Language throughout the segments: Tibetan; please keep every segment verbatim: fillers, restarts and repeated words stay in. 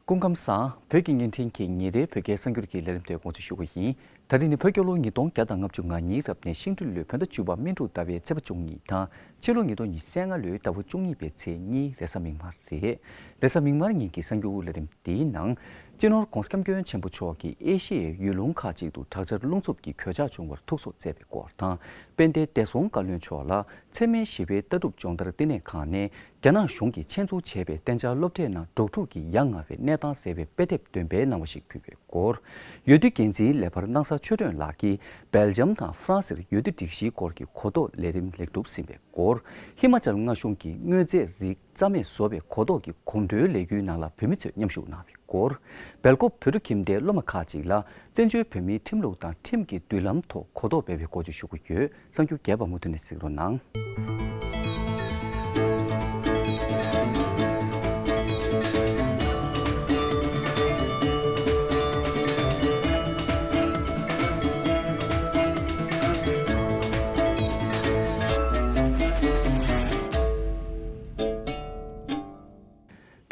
སྐུ་ཁམས་བཟང་། བོད་ཀྱི་བརྙན་འཕྲིན་གྱི་ཉིན་རེའི་བོད་སྐད་གསར་འགྱུར་གྱི་ལས་རིམ་དེ་དགོངས་ཚུལ་ཞུ་གི་ཡིན། ད་རིང་ནི་བོད་རྒྱལ་ལོ་ཉིས་སྟོང་བརྒྱ་དང་ལྔ་བཅུ་ང་གཉིས་རབ་གནས་ཤིང་སྦྲུལ་ལོའི་བོད་ཟླ་བཅུ་པ་སྨིན་དྲུག་ཟླ་བའི་ཚེས་པ་བཅུ་གཉིས་དང་། ཕྱི་ལོ་ཉིས་སྟོང་ཉི་ཤུ་རྩ་ལྔ་ལོའི་ཟླ་བ་བཅུ་གཉིས་པའི་ཚེས་གཉིས་རེས་གཟའ་མིག་དམར་རེད། རེས་གཟའ་མིག་དམར་ཉིན་གྱི་གསར་འགྱུར་ལས་རིམ་འདིའི་ནང་། སྤྱི་ནོར་༧གོང་ས་༧སྐྱབས་མགོན་ཆེན་པོ་མཆོག་གིས་ཨེ་ཤི་ཡའི་ཡུལ་ལུང་ཁག་ཅིག་ཏུ་དྲག་ཆར་རླུང་འཚུབ་ཀྱི་གོད་ཆག་བྱུང་བར་ཐུགས་གསོ་སྩལ་བའི་སྐོར་དང་། དཔལ་ལྡན་བདེ་སྲུང་བཀའ་བློན་མཆོག་ལ་འཚེ་མེད་ཞི་བའི་ལྟ་གྲུབ་སྦྱོང་བརྡར་ལྟེ་གནས་ཁང་ནས་རྒྱ་ནག་གཞུང་གིས་ཆེད་འཛུགས་བྱས་པའི་གཏན་འཇགས་སློབ་གྲྭའི་ནང་འགྲོ་འགྲུལ་གྱི་ཡ་ང་བའི་གནས་སྟངས་ཟེར་བའི་དཔེ་དེབ་འདོན་པའི་གནང་བ་ཞིག་ཕུལ་བའི་སྐོར། འོས་བསྡུ་འགན་འཛིན་ལས་འཕར་སྣང་ས་ཆོས་སྒྲོན་ལགས་ཀྱིས་སྦེལ་ཇམ་དང་ཧྥ་རན་སིར་འོས་བསྡུ་སྒྲིག་གཞིའི་སྐོར་གྱི་གོ་རྟོགས་ལས་རིམ་ལེགས་གྲུབ་ཟིན་པའི་སྐོར། ཧི་མ་ཅལ་མངའ་གཞུང་གིས་དངོས་རྫས་རིགས་རྩ་མེད་བཟོ་བའི་གོ་རྟོགས་ཀྱི་གོམ་བགྲོད་ལས་འགུལ་ནང་ལ་བོད་མི་ཚོས་མཉམ་ཞུགས་གནང་བའི་སྐོར། སྦེལ་ཀོབ་བོད་ཕྲུག་ཁྱིམ་སྡེའི་སློབ་མ་ཁག་ཅིག་ལ་བཙན་བྱོལ་བོད་མིའི་ཁྲིམས་ལུགས་དང་ཁྲིམས་ཀྱི་མདུན་ལམ་ཐོག་གོ་རྟོགས་སྤེལ་བའི་སྐོར་བརྗོད་ཞུ་གི་ཡོད། གསར་འགྱུར་རྒྱས་པ་མུ་མཐུད་ནས་གཟིགས་རོགས་གནང་།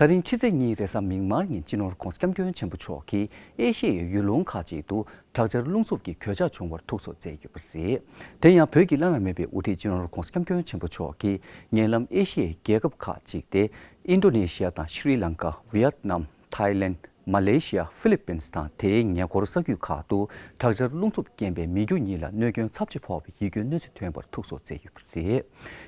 ད་རིང་ཕྱི་ཚེས་གཉིས་རེས་གཟའ་མིག་དམར་ཉིན་སྤྱི་ནོར་༧གོང་ས་༧སྐྱབས་མགོན་ཆེན་པོ་མཆོག་གིས་ཨེ་ཤི་ཡའི་ཡུལ་ལུང་ཁག་ཅིག་ཏུ་དྲག་ཆར་རླུང་འཚུབ་ཀྱི་གོད་ཆག་བྱུང་བར་ཐུགས་གསོ་སྩལ་ཡོད་པ་རེད། དེ་ཡང་བོད་ཀྱི་བླ་ན་མེད་པའི་དབུ་ཁྲིད་སྤྱི་ནོར་༧གོང་ས་༧སྐྱབས་མགོན་ཆེན་པོ་མཆོག་གིས་ཉེ་ལམ་ཨེ་ཤི་ཡའི་རྒྱལ་ཁབ་ཁག་ཅིག་སྟེ། ཨིན་ཌོ་ནེ་ཤི་ཡ་དང་ཤྲི་ལང་ཀ། ཝི་ཡེད་ནམ། ཐའི་ལེན། མ་ལེ་ཤི་ཡ། ཧྥི་ལི་པིན་དང་དེའི་ཉེ་འཁོར་ས་ཁུལ་ཁག་ཏུ་དྲག་ཆར་རླུང་འཚུབ་རྐྱེན་པས་མི་རྒྱུ་གཉིས་ལ་གནོད་སྐྱོན་ཚབས་ཆེ་ཕོག་པའི་ཡིད་སྐྱོའི་གནས་ཚུལ་ཐོན་པར་ཐུགས་གསོ་སྩལ་ཡོད་པ་རེད།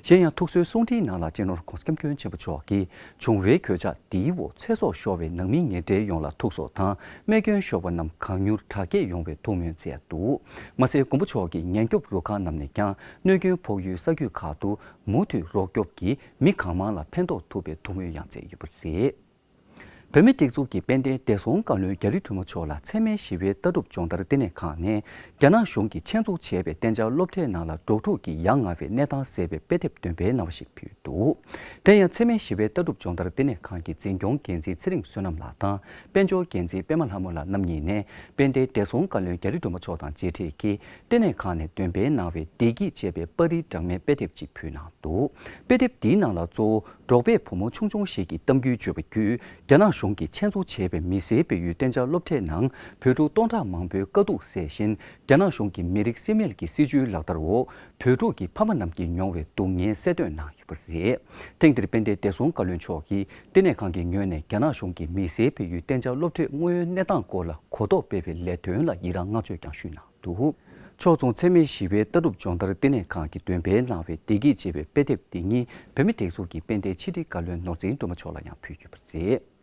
གཞན་ཡང་ཐུགས་གསོའི་གསུང་འཕྲིན་ནང་ལ་སྤྱི་ནོར་༧གོང་ས་༧སྐྱབས་མགོན་ཆེན་པོ་མཆོག་གིས་བྱུང་བའི་གོད་ཆག་འདིའི་འོག་ཚེ་སྲོག་ཤོར་བའི་ནང་མི་ཉེ་འབྲེལ་ཡོངས་ལ་ཐུགས་གསོ་དང་རྨས་སྐྱོན་ཤོར་བ་རྣམས་གང་མྱུར་དྲག་སྐྱེད་ཡོང་བའི་ཐུགས་སྨོན་སྩལ་འདུག། མ་ཟད་མགོན་པོ་མཆོག་གིས་ཉེན་སྐྱོབ་རུ་ཁག་རྣམས་ནས་ཀྱང་གནོད་སྐྱོན་ཕོག་ཡུལ་ས་ཁུལ་ཁག་ཏུ་མུ་མཐུད་རོགས་སྐྱོབ་ཀྱིས་མི་གང་མང་ལ་ཕན་ཐོགས་ཐུབ་པའི་ཐུགས་སྨོན་ཡང་མཛད་ཡོད་པ་རེད། བོད་མིའི་སྒྲིག་འཛུགས་ཀྱི་དཔལ་ལྡན་བདེ་སྲུང་བཀའ་བློན་རྒྱ་རི་སྒྲོལ་མ་མཆོག་ལ་འཚེ་མེད་ཞི་བའི་ལྟ་གྲུབ་སྦྱོང་བརྡར་ལྟེ་གནས་ཁང་ནས་རྒྱ་ནག་གཞུང་གིས་ཆེད་འཛུགས་བྱས་པའི་གཏན་འཇགས་སློབ་གྲྭའི་ནང་ལ་འགྲོ་འགྲུལ་གྱི་ཡ་ང་བའི་གནས་སྟངས་ཟེར་བའི་དཔེ་དེབ་འདོན་པའི་གནང་བ་ཞིག་ཕུལ་འདུག། དེ་ཡང་འཚེ་མེད་ཞི་བའི་ལྟ་གྲུབ་སྦྱོང་བརྡར་ལྟེ་གནས་ཁང་གི་འཛིན་སྐྱོང་འགན་འཛིན་ཚེ་རིང་བསོད་ནམས་ལགས་དང་དཔལ་འབྱོར་འགན་འཛིན་པད་མ་ལྷ་མོ་ལགས་རྣམ་གཉིས་ནས་དཔལ་ལྡན་བདེ་སྲུང་བཀའ་བློན་རྒྱ་རི་སྒྲོལ་མ་མཆོག་དང་མཇལ་འཕྲད་ཀྱིས་ལྟེ་གནས་ཁང་ནས་འདོན་སྤེལ་གནང་བའི་བདེ་སྐྱིད་ཅེས་པའི་པར་རིས་འདྲ་མིན་དཔེ་དེབ་ཅིག་ཕུལ་གནང་འདུག། དཔེ་དེབ་འདིའི་ནང་ལ་གཙོ་བོ། འབྲོག་པའི་བུ་མོ་ཆུང་ཆུང་ཞིག་གི་གཏམ་རྒྱུད་བརྗོད་པ་བརྒྱུད། རྒྱ་ནག་གཞུང་གིས་ཆེད་འཛུགས་བྱས་པའི་མི་སེར་སྤེལ་ཡུལ་གཏན་འཇགས་སློབ་གྲྭའི་ནང་བོད་ཕྲུག་སྟོང་ཕྲག་མང་པོའི་དཀའ་སྡུག་སེལ་བཞིན། རྒྱ་ནག་གཞུང་གིས་མི་རིགས་སྲིད་མེད་ཀྱི་སྲིད་བྱུས་ལག་བསྟར་འོག་བོད་ཕྲུག་གི་ཕ་མ་རྣམས་ཀྱིས་མྱོང་བའི་སྡུག་བསྔལ་གསལ་སྟོན་གནང་ཡོད་པ་རེད། ཐེངས་འདིར་དཔལ་ལྡན་བདེ་སྲུང་བཀའ་བློན་མཆོག་གིས་ལྟེ་གནས་ཁང་གི་ངོས་ནས་རྒྱ་ནག་གཞུང་གིས་མི་སེར་སྤེལ་ཡུལ་གཏན་འཇགས་སློབ་གྲྭའི་དངོས་ཡོད་གནས་སྟངས་སྐོར་ལ་གོ་རྟོགས་སྤེལ་བའི་ལས་དོན་ལ་ཡི་རངས་བསྔགས་བརྗོད་ཀྱང་ཞུས་གནང་འདུག། ཕྱོགས་མཚུངས་འཚེ་མེད་ཞི་བའི་ལྟ་གྲུབ་སྦྱོང་བརྡར་ལྟེ་གནས་ཁང་གིས་འདོན་སྤེལ་གནང་བའི་བདེ་སྐྱིད་ཅེས་པའི་དཔེ་དེབ་འདི་ཉིད་བོད་མིའི་སྒྲིག་འཛུགས་ཀྱི་དཔལ་ལྡན་ཕྱི་དྲིལ་བཀའ་བློན་ནོར་འཛིན་སྒྲོལ་མ་མཆོག་ལ་ཡང་ཕུལ་ཡོད་པ་རེད།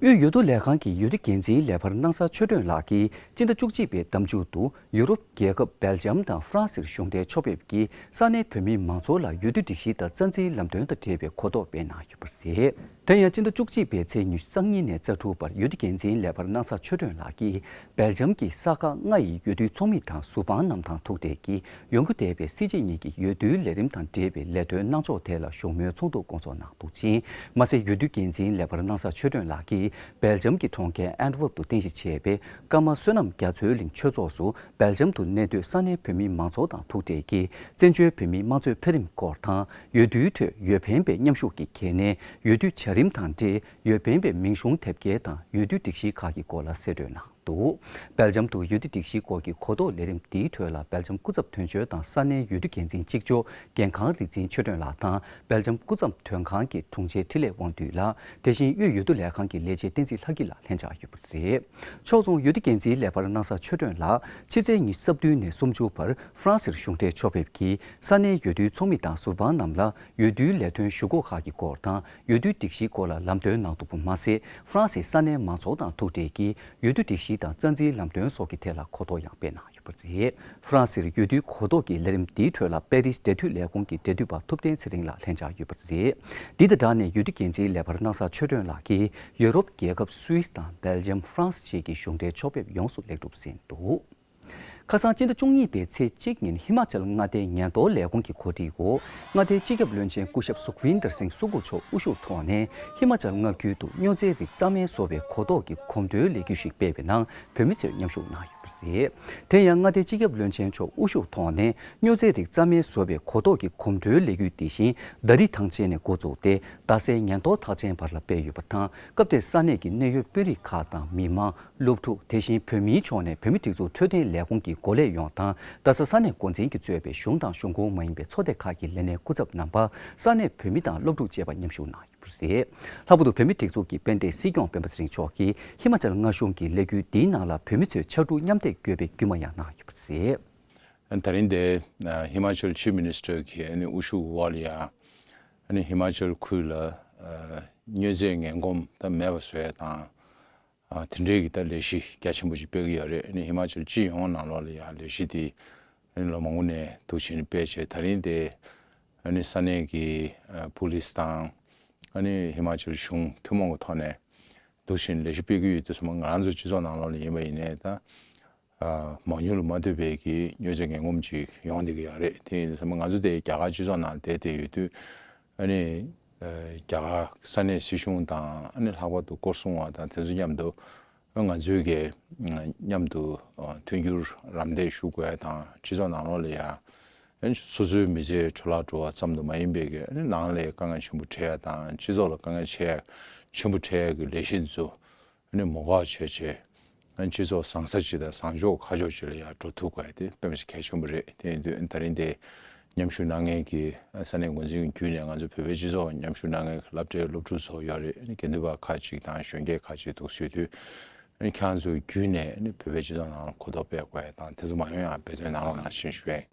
དབུས་འོས་བསྡུ་ལས་ཁང་གི་འོས་བསྡུ་འགན་འཛིན་ལས་འཕར་སྣང་ས་ཆོས་སྒྲོན་ལགས་ཀྱིས་སྤྱི་ཟླ་བཅུ་གཅིག་པའི་ཟླ་མཇུག་ཏུ་ཡུ་རོབ་རྒྱལ་ཁབ་སྦེལ་ཇམ་དང་ཧྥ་རན་སིར་གཞུང་འབྲེལ་ཕྱོགས་ཕེབས་ཀྱིས་ས་གནས་བོད་མིའི་མང་ཚོགས་ལ་འོས་བསྡུ་སྒྲིག་གཞི་དང་རྩ་འཛིན་ལམ་སྟོན་དང་འབྲེལ་བའི་གོ་རྟོགས་སྤེལ་གནང་ཡོད་པ་རེད། དེ་ཡང་སྤྱི་ཟླ་བཅུ་གཅིག་པའི་ཚེས་ཉི་ཤུ་རྩ་གཉིས་ནས་རྩ་དྲུག་བར་འོས་བསྡུ་འགན་འཛིན་ལས་འཕར་སྣང་ས་ཆོས་སྒྲོན་ལགས་ཀྱིས་སྦེལ་ཇམ་གྱི་ས་ཁག་ལྔ་ཡི་འོས་བསྡུའི་ཚོགས་མི་དང་ཟུར་དཔང་རྣམས་དང་ཐུག་འཕྲད་ཀྱིས་ཡོང་རྒྱུ་འདས་པའི་སྲིད་སྤྱི་གཉིས་ཀྱི་འོས་བསྡུའི་ལས་རིམ་དང་འབྲེལ་བའི་ལས་དོན་གནང་ཕྱོགས་ཐད་ལ་བཞུགས་མོལ་ཚོགས་འདུ་བསྐོང་ཚོགས་གནང་འདུག་ཅིང་། མ་ཟད་འོས་བསྡུ་འགན་འཛིན་ལས་འཕར་སྣང་ས་ཆོས་སྒྲོན་ལགས་ཀྱིས་སྦེལ་ཇམ་གྱི་གྲོང་ཁྱེར་ཨན་ཊ་ཝེར་པ་དུ་རྟེན་གཞི་བྱས་པའི་ཀརྨ་བསོད་ནམས་རྒྱ་མཚོའི་གླིང་ཆོས་ཚོགས་སུ་སྦེལ་ཇམ་དུ་གནས་སྡོད་ས་གནས་བོད་མིའི་མང་ཚོགས་དང་ཐུག་འཕྲད་ཀྱིས་བཙན་བྱོལ་བོད་མིའི་དམངས་གཙོའི་འཕེལ་རིམ་སྐོར་དང་། འོས་བསྡུའི་ཁྲོད་འོས་འཕེན་པའི་མཉམ་ཞུགས་ཀྱི་གལ་གནད། འོས་བསྡུ་བྱ་རིམ་དང་འབྲེལ་འོས་འཕེན་པའི་མིང་གཞུང་དེབ་སྐྱེལ་དང་འོས་བསྡུ་སྒྲིག་གཞི་ཁག་གི་སྐོར་ལ་གསལ་སྟོན་གནང་འདུག། སྦེལ་ཇམ་དུ་འོས་བསྡུ་སྒྲིག་གཞིའི་སྐོར་གྱི་གོ་རྟོགས་ལས་རིམ་འདིའི་ཁྲོད་ལ་སྦེལ་ཇམ་སྐུ་ཚབ་དོན་གཅོད་དང་ས་གནས་འོས་བསྡུ་འགན་འཛིན་གཅིག་ལྕོགས་རྒན་ཁང་རིག་འཛིན་ཆོས་སྒྲོན་ལགས་དང་སྦེལ་ཇམ་སྐུ་ཚབ་དོན་ཁང་གི་དྲུང་ཆེ་འཕྲིན་ལས་དབང་འདུས་ལགས། དེ་བཞིན་དབུས་འོས་བསྡུ་ལས་ཁང་གི་ལས་བྱེད་བསྟན་འཛིན་ལྷ་སྐྱིད་ལགས་ལྷན་བཅར་ཡོད་པ་རེད། ཕྱོགས་མཚུངས་འོས་བསྡུ་འགན་འཛིན་ལས་འཕར་སྣང་ས་ཆོས་སྒྲོན་ལགས་ཕྱི་ཚེས་ཉི་ཤུ་རྩ་བདུན་ནས་སུམ་ཅུ་བར་ཧྥ་རན་སིར་གཞུང་འབྲེལ་ཕྱོགས་ཕེབས་ཀྱིས་ས་གནས་འོས་བསྡུའི་ཚོགས་མི་དང་ཟུར་དཔང་རྣམས་ལ་འོས་བསྡུའི་ལས་དོན་ཞུ་སྒོ་ཁག་གི་སྐོར་དང་འོས་བསྡུའི་སྒྲིག་གཞིའི་སྐོར་ལ་ལམ་སྟོན་གནང་འདུག་པ་མ་ཟད། ཧྥ་རན་སིའི་ས་གནས་མང་ཚོགས་དང་ཐུག་འཕྲད་ཀྱིས་འོས་བསྡུ་སྒྲིག་གཞི་དང་རྩ་འཛིན་ལམ་སྟོན་སོགས་ཀྱི་ཐད་ལ་གོ་རྟོགས་ཡང་སྤེལ་གནང་ཡོད་པ་རེད། ཧྥ་རན་སིར་འོས་བསྡུའི་གོ་རྟོགས་ཀྱི་ལས་རིམ་འདིའི་ཁྲོད་ལ་པེ་རིས་འབྲེལ་མཐུད་ལས་ཁུངས་ཀྱི་འབྲེལ་མཐུད་པ་ཐུབ་བསྟན་ཚེ་རིང་ལགས་ལྷན་བཅར་ཡོད་པ་རེད། འདི་དང་སྦྲགས་ནས་འོས་བསྡུ་འགན་འཛིན་ལས་འཕར་སྣང་ས་ཆོས་སྒྲོན་ལགས་ཀྱིས་ཡུ་རོབ་རྒྱལ་ཁབ་སུད་སི་དང་སྦེལ་ཇམ། ཧྥ་རན་སི་བཅས་ཀྱི་གཞུང་འབྲེལ་ཕྱོགས་ཕེབས་ཡོངས་སུ་ལེགས་གྲུབ་ཟིན་འདུག། ཁ་སང་སྤྱི་ཟླ་བཅུ་གཉིས་པའི་ཚེས་གཅིག་ཉིན་ཧི་མ་ཅལ་མངའ་སྡེའི་ཉེན་རྟོག་ལས་ཁུངས་ཀྱི་གོ་སྒྲིག་འོག་མངའ་སྡེའི་སྤྱི་ཁྱབ་བློན་ཆེན་སྐུ་ཞབས་སུ་ཁུ་ཝིན་དར་སིང་སུ་ཁུ་མཆོག་དབུ་བཞུགས་ཐོག་ནས་ཧི་མ་ཅལ་མངའ་ཁུལ་དུ་སྨྱོ་རྫས་རིགས་རྩ་མེད་བཟོ་བའི་གོ་རྟོགས་ཀྱི་གོམ་བགྲོད་ལས་འགུལ་ཞིག་སྤེལ་བའི་ནང་བོད་མི་ཚོས་མཉམ་ཞུགས་གནང་ཡོད་པ་ རེད། དེ་ཡང་མངའ་སྡེའི་སྤྱི་ཁྱབ་བློན་ཆེན་མཆོག་དབུ་བཞུགས་ཐོག་ནས་སྨྱོ་རྫས་རིགས་རྩ་མེད་བཟོ་བའི་གོ་རྟོགས་ཀྱི་གོམ་བགྲོད་ལས་འགུལ་འདི་བཞིན་ཟླ་སྒྲིལ་ཐང་ཆེན་ནས་འགོ་བཙུགས་ཏེ་རྡ་སའི་ཉེན་རྟོག་ཐག་ཆེན་བར་ལ་སྤེལ་ཡོད་པ་དང་། སྐབས་དེར་ས་གནས་ཀྱི་གནད་ཡོད་དཔོན་རིགས་ཁག་དང་མི་མང་། སློབ་ཕྲུག་དེ་བཞིན་བོད་མིའི་ཕྱོགས་ནས་བོད་མིའི་སྒྲིག་འཛུགས་འཕྲོད་བསྟེན་ལས་ཁུངས་ཀྱི་འགོ་ལས་ཡོངས་དང་རྡ་ས་ས་གནས་འགོ་འཛིན་གྱིས་གཙོས་པའི་གཞུང་དང་གཞུང་ཁོངས་མ་ཡིན་པའི་ཚོགས་སྡེ་ཁག་གི་ལས་སྣེ་སྐུ་ཚབ་རྣམ་པ། ས་གནས་བོད་མི་དང་སློབ་ཕྲུག་བཅས་པ་མཉམ་ཞུགས་གནང་ཡོད་པ་རེད། ལྷག་པར་དུ་བོད་མིའི་སྒྲིག་འཛུགས་ཀྱི་དཔལ་ལྡན་སྲིད་སྐྱོང་སྤེན་པ་ཚེ་རིང་མཆོག་གིས་ཧི་མ་ཅལ་མངའ་གཞུང་གི་ལས་འགུལ་འདིའི་ནང་ལ་བོད་མི་ཚོས་ཕྱར་གྲུ་མཉམ་འདེགས་དགོས་པའི་སྐུལ་མ་ཡང་གནང་ཡོད་པ་རེད། ད་རིང་འདིར་ཧི་མ་ཅལ་ཆིབ་མི་ནི་སི་ཊར་གྱི་དབུ་བཞུགས་འོག་ལ་ཡང་ཧི་མ་ཅལ་ཁུལ་ལ་སྨྱོ་རྫས་ངན་གོམས་ད་མེད་པ་བཟོ་ཡ་དང་། ཨ། དེ་འདྲའི་གི་ད་ལས་གཞི་རྒྱ་ཆེན་པོ་ཞིག་སྤེལ་གྱི་ཡོད་རེད། ཨ་ནི་ཧི་མ་ཅལ་སྤྱི་ཡོངས་ནང་ལོགས་ལ་ཡང་ལས་གཞི་དེ་ཨ་ནི་ལོ་མང་པོ་ནས་འདུག་བྱས་ནས་སྤེལ་བྱས། ད་རིང་དེ་ཨ་ནི་ས་གནས་ཀྱི་ཨ་པུ་ལིས་དང་ཨ་ནི་ཧི་མ་ཅལ་གཞུང་ཐུན་མོང་གི་ཐོག་ནས་འདུག་བྱས་ནས་ལས་གཞི་སྤེལ་གྱི་ཡོད་དུས་ཙམ་པ། ང་རང་ཚོ་སྤྱི་ཚོགས་ནང་ལོགས་ལ་ཡིན་པ་ཡིན་ནའི་ད་ཨ་མང་ཉུང་ལ་མ་ལྟོས་པའི་གི་སྨྱོ་རྫས་ངན་གོམས་ཅིག་ཡོང་བསྡད་ཀྱི་ཡོད་རེད། དེ་ཡིན་དུས་ཙམ་པ་ང་ཚོ་དེ་རྒྱ་གར་སྤྱི་ཚོགས་ནང་བསྡད་བསྡད་ཡོད་དུས། ཨ་ནི་ཨ་རྒྱ་གར་ས་གནས་སྲིད་གཞུང་དང་། ཨ་ནི་ལྷག་པར་དུ་སྐོར་སྲུང་བ་དང་དེ་ཚོ་མཉམ་དུ་ང་ཚོའི་གི་མཉམ་དུ་མཐུན་འགྱུར་རམ་འདེགས་ཞུ་དགོས་དང་། སྤྱི་ཚོགས་ནང་ལོགས་ལ་ཡ་སོ་སོའི་མི་ཚེ་འཕྲོ་བརླག་འགྲོ་བ་ཙམ་དུ་མ་ཡིན་པའི་གི། ཨ་ནི་ནང་ལ་དཀའ་ངལ་ཆེན་པོ་འཕྲད་ཡ་དང་། སྤྱི་ཚོགས་ལ་དཀའ་ངལ་ཆེ་ཆེན་པོ་འཕྲད་ཡ་གི་ལས་གཞི་ཚོ་ཨ་ནི་མོ་འགོག་བྱས་བྱས། ཨ་ནི་སྤྱི་ཚོགས་བཟང་ས་ཅིག་དང་བཟང་ཕྱོགས་ཁ་ཕྱོགས་ཅིག་ལ་ཡར་འགྲོ་ཐུབ་དགོས་དེ་དཔེ་མི་སྲིད་གལ་ཆེན་པོ་རེད། དེ་ཡིན་དུས་ད་རིང་དེ་མཉམ་ཞུགས་གནང་མཁན་གྱི་ས་གནས་འགོ་འཛིན་བརྒྱུད་ནས་ང་ཚོ་བོད་པའི་སྤྱི་ཚོགས་མཉམ་ཞུགས་གནང་མཁན་གྱི་སློབ་གྲྭའི་སློབ་ཕྲུག་ཚོ་ཡོད་རེད། ཨ་ནི་དགེ་འདུན་པ་ཁག་ཅིག་དང་གཞོན་སྐྱེས་ཁག་ཅིག་འདུག་ཟེར་དུས། ཨ་ནི་ཁྱེད་རང་ཚོ་བརྒྱུད་ནས་ཨ་ནི་བོད་པའི་སྤྱི་ཚོགས་ནང་གོ་རྟོགས་སྤེལ་དགོས་དང་། དེ་ཚོ་མ་ཡོང་ཡང་འབད་བརྩོན་གནང་རོགས་གནང་ཞེས་ཞུ་ཡ་ཡིན།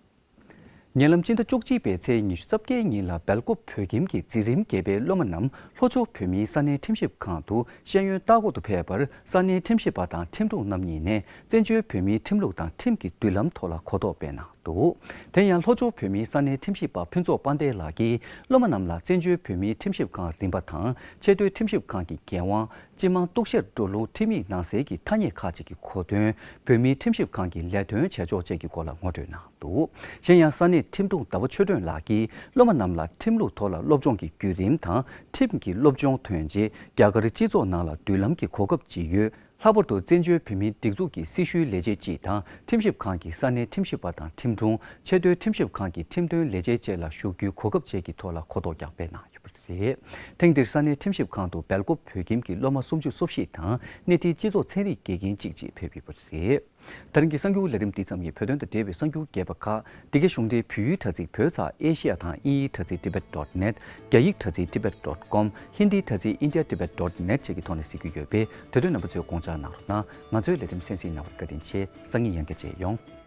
ཉེ་ལམ་སྤྱི་ཟླ་བཅུ་གཅིག་པའི་ཚེས་ཉི་ཤུ་རྩ་བརྒྱད་ཉིན་ལ་སྦེལ་ཀོབ་བོད་ཁྱིམ་གྱི་འཛིན་རིམ་བརྒྱད་པའི་སློབ་མ་རྣམས་ལྷོ་ཕྱོགས་བོད་མིའི་ས་གནས་ཁྲིམས་ཞིབ་ཁང་དུ་ཤེས་ཡོན་ལྟ་སྐོར་དུ་ཕེབས་པར། ས་གནས་ཁྲིམས་ཞིབ་པ་དང་ཁྲིམས་དྲུང་རྣམ་གཉིས་ནས་བཙན་བྱོལ་བོད་མིའི་ཁྲིམས་ལུགས་དང་ཁྲིམས་ཀྱི་མདུན་ལམ་ཐོག་ལ་གོ་རྟོགས་སྤེལ་གནང་འདུག་དེ་ཡང་ལྷོ་ཕྱོགས་བོད་མིའི་ས་གནས་ཁྲིམས་ཞིབ་པ་ཕུན་ཚོགས་དཔལ་ལྡན་ལགས་ཀྱིས་སློབ་མ་རྣམས་ལ་བཙན་བྱོལ་བོད་མིའི་ཁྲིམས་ཞིབ་ཁང་རིམ་པ་དང་། ཆེས་མཐོའི་ཁྲིམས་ཞིབ་ཁང་གི་འགན་དབང་། སྤྱི་དམངས་གཏུག་བཤེར་འགྲོ་ལུགས་ཁྲིམས་ཡིག་ནང་གསལ་གྱི་ཐ་སྙད་ཁག་ཅིག་གི་གོ་དོན། བོད་མིའི་ཁྲིམས་ཞིབ་ཁང་གི་ལས་དོན་བྱེད་ཕྱོགས་བཅས་ཀྱི་སྐོར་ལ་ངོ་སྤྲོད་གནང་འདུག་གཞན་ཡང་ས་གནས་ཁྲིམས་དྲུང་ཟླ་བ་ཆོས་སྒྲོན་ལགས་ཀྱིས་སློབ་མ་རྣམས་ལ་ཁྲིམས་ལུགས་ཐོག་ལ་སློབ་སྦྱོང་གི་བརྒྱུད་རིམ་དང་། ཁྲིམས་ཀྱི་སློབ་སྦྱོང་ཐོན་རྗེས་རྒྱ་གར་སྤྱི་ཚོགས་ནང་ལ་མདུན་ལམ་གྱི་གོ་སྐབས་ཅི་ཡོད། ལྷག་པར་དུ་བཙན་བྱོལ་བོད་མིའི་སྒྲིག་འཛུགས་ཀྱི་སྲི་ཞུའི་ལས་བྱེད་སྤྱི་དང་། ཁྲིམས་ཞིབ་ཁང་གི་ས་གནས་ཁྲིམས་ཞིབ་པ་དང་ཁྲིམས་དྲུང་། ཆེས་མཐོའི་ཁྲིམས་ཞིབ་ཁང་གི་ཁྲིམས་དོན་ལས་བྱེད་བཅས་ལ་ཞུགས་རྒྱུའི་གོ་སྐབས་བཅས་ཀྱི་ཐོག་ལ་གོ་རྟོགས་ཀྱང་སྤེལ་གནང་ཡོད་པ་རེད། ཐེངས་འདིར་ས་གནས་ཁྲིམས་ཞིབ་ཁང་དུ་སྦེལ་ཀོབ་བོད་ཁྱིམ་གྱི་སློབ་མ་སུམ་ཅུ་སོ་བཞི་དང་། སྣེ་ཁྲིད་སྤྱི་ཚོགས་ཚན་རིག་དགེ་རྒན་གཅིག་བཅས་ཕེབས་ཡོད་པ་རེད། ད་རིང་གི་གསར་འགྱུར་ལས་རིམ་འདི་ཙམ་ཡིན། བོད་དོན་དང་འབྲེལ་བའི་གསར་འགྱུར་རྒྱས་པ་ཁག་འདི་གའི་གཞུང་འབྲེལ་བོད་ཡིག་དྲ་ཚིགས་བོད་ཚགས་ཨེ་ཤི་ཡ་དང་། དབྱིན་ཡིག་དྲ་ཚིགས་tibet dot net། རྒྱ་ཡིག་དྲ་ཚིགས་tibet dot com། ཧིན་དིའི་དྲ་ཚིགས india tibet dot net བཅས་ཀྱི་ཐོག་ནས་གཟིགས་རྒྱུ་ཡོད་པས། དེ་དོན་རྣམ་པ་ཚོས་དགོངས་འཇགས་གནང་རོགས་གནང་། ང་ཚོའི་ལས་རིམ་གསན་གཟིགས་གནང་བར་བཀའ་དྲིན་ཆེ། སང་ཉིན་ཡང་བསྐྱར་མཇལ་ཡོང་།